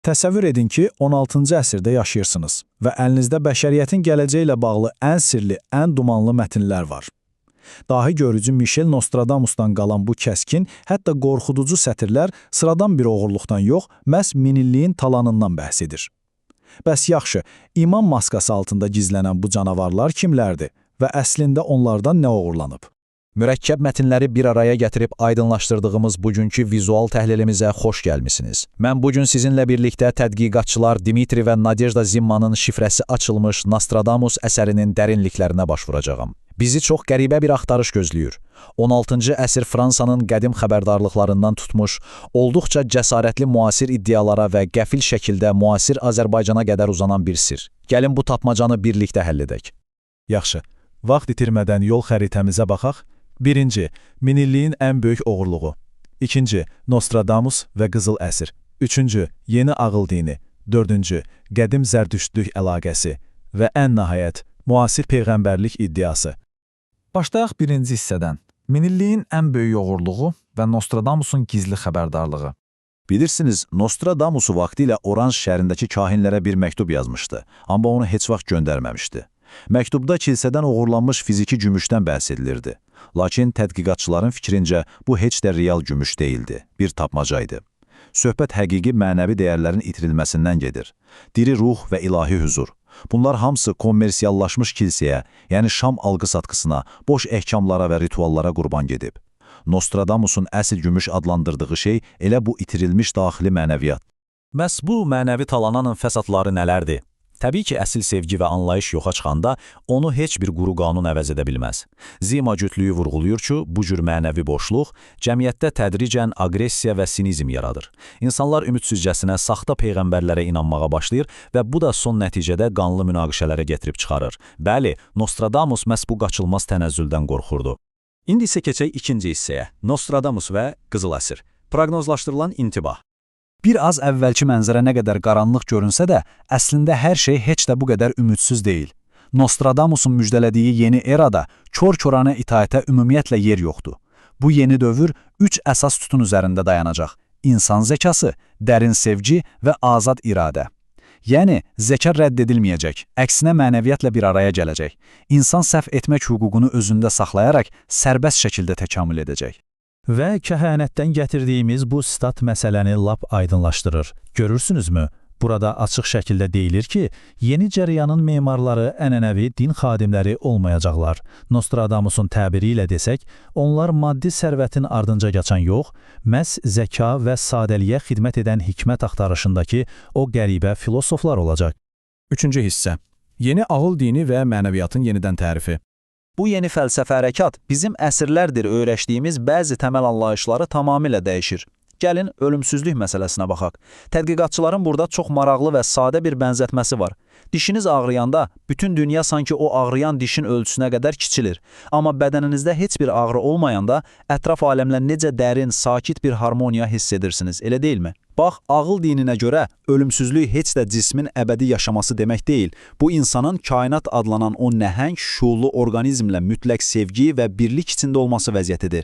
Təsəvvür edin ki, 16-cı əsrdə yaşayırsınız və əlinizdə bəşəriyyətin gələcəyi ilə bağlı ən sirli, ən dumanlı mətnlər var. Dahi görücü Mişel Nostradamusdan qalan bu kəskin, hətta qorxuducu sətirlər sıradan bir oğurluqdan yox, məhz minilliyin talanından bəhs edir. Bəs yaxşı, iman maskası altında gizlənən bu canavarlar kimlərdir və əslində onlardan nə oğurlanıb? Mürəkkəb mətnləri bir araya gətirib aydınlaşdırdığımız bugünkü vizual təhlilimizə xoş gəlmisiniz. Mən bugün sizinlə birlikdə tədqiqatçılar Dimitri və Nadejda Zimmanın şifrəsi açılmış Nostradamus əsərinin dərinliklərinə başvuracağam. Bizi çox qəribə bir axtarış gözləyir. 16-cı əsr Fransanın qədim xəbərdarlıqlarından tutmuş, olduqca cəsarətli müasir iddialara və qəfil şəkildə müasir Azərbaycana qədər uzanan bir sir. Gəlin bu tapmacanı birlikdə həll edək. Yaxşı, vaxt itirmədən yol xəritəmizə baxaq. Birinci, minilliyin ən böyük oğurluğu. İkinci, Nostradamus və Qızıl Əsr. Üçüncü, yeni ağıl dini. Dördüncü, qədim zərdüştlük əlaqəsi. Və ən nəhayət, müasir peyğəmbərlik iddiası. Başlayaq birinci hissədən. Minilliyin ən böyük oğurluğu və Nostradamusun gizli xəbərdarlığı. Bilirsiniz, Nostradamusu vaxtilə Oranj şəhərindəki kahinlərə bir məktub yazmışdı, amma onu heç vaxt göndərməmişdi. Məktubda kilsədən oğurlanmış fiziki gümüşdən bəhs edilirdi. Lakin tədqiqatçıların fikrincə bu heç də real gümüş deyildi, bir tapmaca idi. Söhbət həqiqi mənəvi dəyərlərin itirilməsindən gedir. Diri ruh və ilahi hüzur. Bunlar hamısı kommersiyallaşmış kilsəyə, yəni Şam alqı-satqısına, boş ehkamlara və rituallara qurban gedib. Nostradamusun əsl gümüş adlandırdığı şey elə bu itirilmiş daxili mənəviyyat. Bəs bu mənəvi talananın fəsadları nələrdir? Təbii ki, əsl sevgi və anlayış yoxa çıxanda onu heç bir quru qanun əvəz edə bilməz. Zima cütlüyü vurğulayır ki, bu cür mənəvi boşluq cəmiyyətdə tədricən aqressiya və sinizm yaradır. İnsanlar ümidsizcəsinə saxta peyğəmbərlərə inanmağa başlayır və bu da son nəticədə qanlı münaqişələrə gətirib çıxarır. Bəli, Nostradamus məhz bu qaçılmaz tənəzzüldən qorxurdu. İndi isə keçək ikinci hissəyə. Nostradamus və Qızıl Əsr. Proqnozlaşdırılan intibah. Bir az əvvəlki mənzərə nə qədər qaranlıq görünsə də, əslində hər şey heç də bu qədər ümidsiz deyil. Nostradamusun müjdələdiyi yeni erada kor-koranə itaətə ümumiyyətlə yer yoxdur. Bu yeni dövr üç əsas sütun üzərində dayanacaq: İnsan zəkası, dərin sevgi və azad iradə. Yəni, zəka rədd edilməyəcək, əksinə mənəviyyatla bir araya gələcək. İnsan səhv etmək hüququnu özündə saxlayaraq sərbəst şəkildə təkamül edəcək. Və kəhanətdən gətirdiyimiz bu sitat məsələni lap aydınlaşdırır. Görürsünüzmü? Burada açıq şəkildə deyilir ki, yeni cərəyanın memarları ənənəvi din xadimləri olmayacaqlar. Nostradamusun təbiri ilə desək, onlar maddi sərvətin ardınca qaçan yox, məhz zəka və sadəliyə xidmət edən hikmət axtarışındakı o qəribə filosoflar olacaq. Üçüncü hissə. Yeni ağıl dini və mənəviyyatın yenidən tərifi. Bu yeni fəlsəfə hərəkat bizim əsrlərdir öyrəşdiyimiz bəzi təməl anlayışları tamamilə dəyişir. Gəlin ölümsüzlük məsələsinə baxaq. Tədqiqatçıların burada çox maraqlı və sadə bir bənzətməsi var. Dişiniz ağrıyanda bütün dünya sanki o ağrıyan dişin ölçüsünə qədər kiçilir. Amma bədəninizdə heç bir ağrı olmayanda ətraf aləmlə necə dərin, sakit bir harmoniya hiss edirsiniz, elə deyilmi? Bax, ağıl dininə görə ölümsüzlük heç də cismin əbədi yaşaması demək deyil. Bu insanın kainat adlanan o nəhəng, şuurlu orqanizmlə mütləq sevgi və birlik içində olması vəziyyətidir.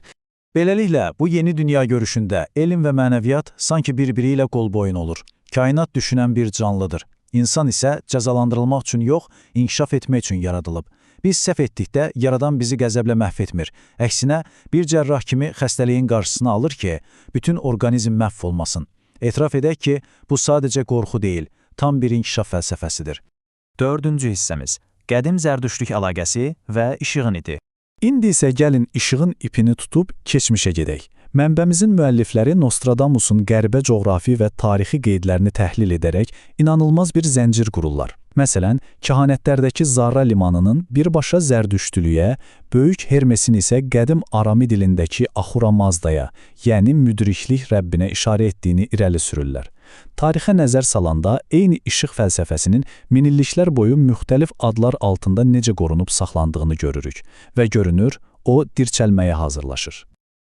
Beləliklə, bu yeni dünya görüşündə elm və mənəviyyat sanki bir-biri ilə qol-boyun olur. Kainat düşünən bir canlıdır. İnsan isə cəzalandırılmaq üçün yox, inkişaf etmək üçün yaradılıb. Biz səhv etdikdə Yaradan bizi qəzəblə məhv etmir. Əksinə, bir cərrah kimi xəstəliyin qarşısını alır ki, bütün orqanizm məhv olmasın. Etiraf edək ki, bu sadəcə qorxu deyil, tam bir inkişaf fəlsəfəsidir. Dördüncü hissəmiz: Qədim zərdüştlük əlaqəsi və işığın iti. İndi isə gəlin işığın ipini tutub keçmişə gedək. Mənbəmizin müəllifləri Nostradamusun qəribə coğrafi və tarixi qeydlərini təhlil edərək inanılmaz bir zəncir qururlar. Məsələn, kəhanətlərdəki Zarra limanının birbaşa zərdüştlüyə, Böyük Hermesin isə qədim Arami dilindəki Ahura Mazdaya, yəni müdriklik Rəbbinə işarə etdiyini irəli sürürlər. Tarixə nəzər salanda eyni işıq fəlsəfəsinin minilliklər boyu müxtəlif adlar altında necə qorunub saxlandığını görürük və görünür, o dirçəlməyə hazırlaşır.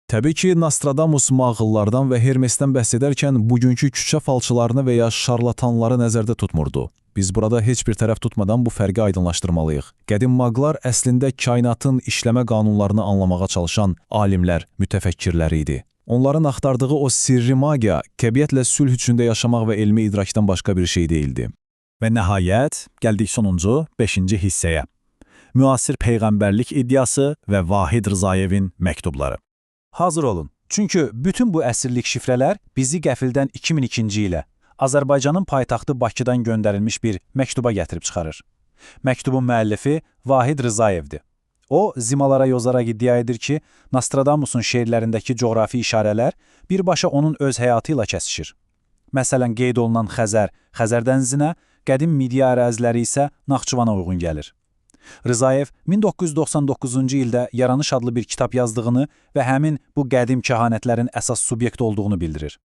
Təbii ki, Nostradamus mağıllardan və Hermesdən bəhs edərkən bugünkü küçə falçılarını və ya şarlatanları nəzərdə tutmurdu. Biz burada heç bir tərəf tutmadan bu fərqi aydınlaşdırmalıyıq. Qədim maqlar əslində kainatın işləmə qanunlarını anlamağa çalışan alimlər, mütəfəkkirlər idi. Onların axtardığı o sirri magiya, təbiətlə sülh içində yaşamaq və elmi idrakdan başqa bir şey deyildi. Və nəhayət, gəldik sonuncu, 5-ci hissəyə. Müasir peyğəmbərlik iddiası və Vahid Rızayevin məktubları. Hazır olun. Çünki bütün bu əsirlik şifrələr bizi qəfildən 2002-ci ilə Azərbaycanın paytaxtı Bakıdan göndərilmiş bir məktuba gətirib çıxarır. Məktubun müəllifi Vahid Rızayevdir. O, zimalara yozaraq iddia edir ki, Nostradamusun şeirlərindəki coğrafi işarələr birbaşa onun öz həyatı ilə kəsişir. Məsələn, qeyd olunan Xəzər, Xəzər dənizinə, qədim Midiya əraziləri isə Naxçıvana uyğun gəlir. Rızayev 1999-cu ildə Yaranış adlı bir kitab yazdığını və həmin bu qədim kəhanətlərin əsas subyekti olduğunu bildirir.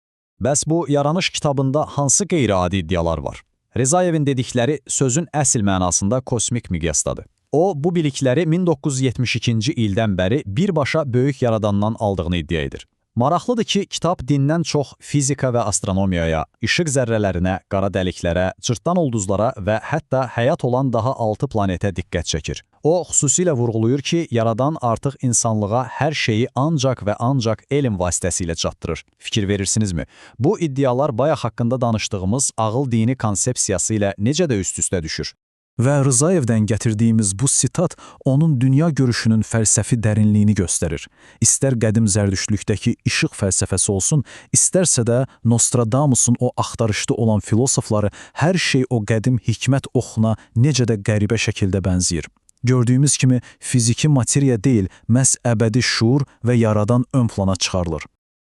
Bəs bu Yaranış kitabında hansı qeyri-adi iddialar var? Rizayevin dedikləri sözün əsl mənasında kosmik miqyasdadır. O, bu bilikləri 1972-ci ildən bəri birbaşa böyük yaradandan aldığını iddia edir. Maraqlıdır ki, kitab dindən çox fizika və astronomiyaya, işıq zərrələrinə, qara dəliklərə, cırtdan ulduzlara və hətta həyat olan daha 6 planetə diqqət çəkir. O, xüsusilə vurğulayır ki, yaradan artıq insanlığa hər şeyi ancaq və ancaq elm vasitəsilə çatdırır. Fikir verirsinizmi? Bu iddialar bayaq haqqında danışdığımız ağıl dini konsepsiyası ilə necə də üst-üstə düşür? Və Rızayevdən gətirdiyimiz bu sitat onun dünya görüşünün fəlsəfi dərinliyini göstərir. İstər qədim zərdüştlükdəki işıq fəlsəfəsi olsun, istərsə də Nostradamusun o axtarışda olan filosofları hər şey o qədim hikmət oxuna necə də qəribə şəkildə bənzəyir. Gördüyümüz kimi fiziki materiya deyil, məhz əbədi şuur və yaradan ön plana çıxarılır.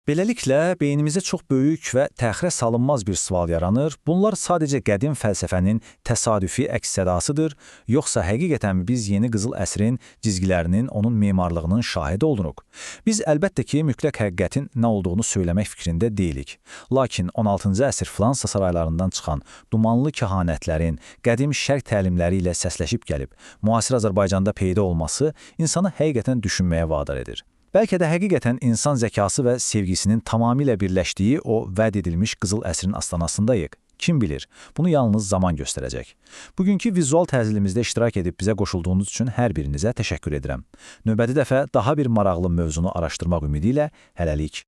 Beləliklə, beynimizə çox böyük və təxirə salınmaz bir sual yaranır. Bunlar sadəcə qədim fəlsəfənin təsadüfi əks-sədasıdır, yoxsa həqiqətən biz yeni qızıl əsrin cizgilərinin, onun memarlığının şahidi oluruq? Biz əlbəttə ki, mütləq həqiqətin nə olduğunu söyləmək fikrində deyilik. Lakin 16-cı əsr Fransa saraylarından çıxan dumanlı kəhanətlərin qədim şərq təlimləri ilə səsləşib gəlib, müasir Azərbaycanda peyda olması insanı həqiqətən düşünməyə vadar edir. Bəlkə də həqiqətən insan zəkası və sevgisinin tamamilə birləşdiyi o vəd edilmiş qızıl əsrin astanasındayıq. Kim bilir, bunu yalnız zaman göstərəcək. Bugünkü vizual təzyilimizdə iştirak edib bizə qoşulduğunuz üçün hər birinizə təşəkkür edirəm. Növbəti dəfə daha bir maraqlı mövzunu araşdırmaq ümidi ilə hələlik.